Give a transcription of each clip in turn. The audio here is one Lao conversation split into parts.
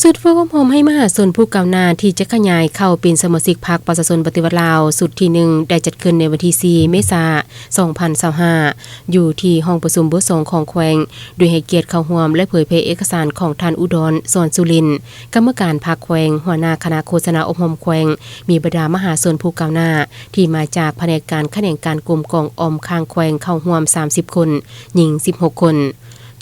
ຊຸດຝຶກອົບຮົມໃຫ້ມະຫາຊົນຜູ້ກ້າວໜ້າທີ່ຈະຂະຫຍາຍເຂົ້າເປັນສະມາຊິກພັກປະຊາຊົນປະຕິວັດລາວ ຊຸດທີໜຶ່ງ ໄດ້ຈັດຂຶ້ນໃນວັນທີສີ່ ເມສາ ສອງພັນຊາວຫ້າ ຢູ່ທີ່ຫ້ອງປະຊຸມ ເບີສອງ ຂອງແຂວງ ໂດຍໃຫ້ກຽດເຂົ້າຮ່ວມ ແລະ ເຜີຍແຜ່ເອກະສານຂອງທ່ານ ອຸດອນ ສອນສຸລິນ ກຳມະການພັກແຂວງ, ຫົວໜ້າຄະນະໂຄສະນາອົບຮົມແຂວງ, ມີບັນດາມະຫາຊົນຜູ້ກ້າວໜ້າ ທີ່ມາຈາກພະແນກການຂະແໜງການກົມກອງອ້ອມຂ້າງແຂວງເຂົ້າຮ່ວມ ສາມສິບຄົນ, ຍິງ ສິບຫົກຄົນ.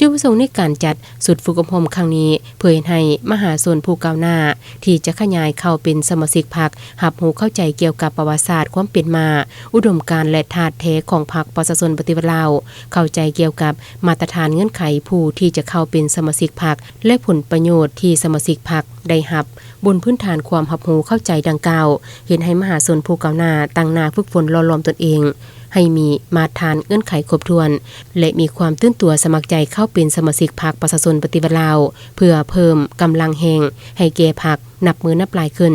ຈຸດປະສົງໃນການຈັດຊຸດຝຶກອົບຮົມຄັ້ງນີ້ ເພື່ອເຮັດໃຫ້ມະຫາຊົນຜູ້ກ້າວໜ້າ ທີ່ຈະຂະຫຍາຍເຂົ້າເປັນສະມາຊິກພັກ ຮັບຮູ້ເຂົ້າໃຈກ່ຽວກັບປະຫວັດສາດຄວາມເປັນມາ, ອຸດົມການ ແລະ ທາດແທ້ຂອງພັກປະຊາຊົນປະຕິວັດລາວ, ເຂົ້າໃຈກ່ຽວກັບມາດຕະຖານເງື່ອນໄຂຜູ້ທີ່ຈະເຂົ້າເປັນສະມາຊິກພັກ ແລະ ຜົນປະໂຫຍດທີ່ສະມາຊິກພັກໄດ້ຮັບ. ບົນພື້ນຖານຄວາມຮັບຮູ້ເຂົ້າໃຈດັ່ງກ່າວ, ເຮັດໃຫ້ມະຫາຊົນຜູ້ກ້າວໜ້າຕັ້ງໜ້າຝຶກຝົນຫຼໍ່ຫຼອມຕົນເອງ ໃຫ້ມີມາດຖານເງື່ອນໄຂຄົບຖ້ວນ ແລະ ມີຄວາມຕື່ນຕົວສະໝັກໃຈເຂົ້າເປັນສະມາຊິກພັກປະຊາຊົນປະຕິວັດລາວ ເພື່ອເພີ່ມກຳລັງແຮງໃຫ້ແກ່ພັກນັບມື້ນັບຫຼາຍຂຶ້ນ.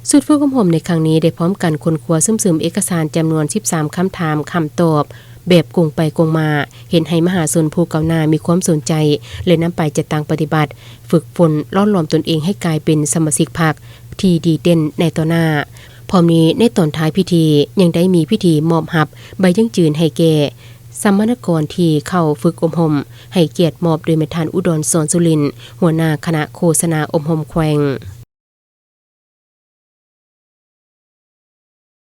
ຊຸດຝຶກອົບຮົມໃນຄັ້ງນີ້ໄດ້ພ້ອມກັນຄົ້ນຄວ້າຊຶມເອກະສານຈຳນວນສິບສາມຄຳຖາມຄຳຕອບ ແບບກົງໄປກົງມາ, ເຮັດໃຫ້ມະຫາຊົນຜູ້ກ້າວໜ້າມີຄວາມສົນໃຈ ແລະ ນຳໄປຈັດຕັ້ງປະຕິບັດ, ຝຶກຝົນຫຼໍ່ຫຼອມຕົນເອງໃຫ້ກາຍເປັນສະມາຊິກພັກທີ່ດີເດັ່ນໃນຕໍ່ໜ້າ. ພ້ອມນີ້ໃນຕອນທ້າຍພິທີ ຍັງໄດ້ມີພິທີມອບຮັບໃບຢັ້ງຢືນໃຫ້ແກ່ສຳມະນາກອນທີ່ເຂົ້າຝຶກອົບຮົມ, ໃຫ້ກຽດມອບໂດຍແມ່ນທ່ານ ອຸດອນ ສອນສຸລິນ ຫົວໜ້າຄະນະໂຄສະນາອົບຮົມແຂວງ.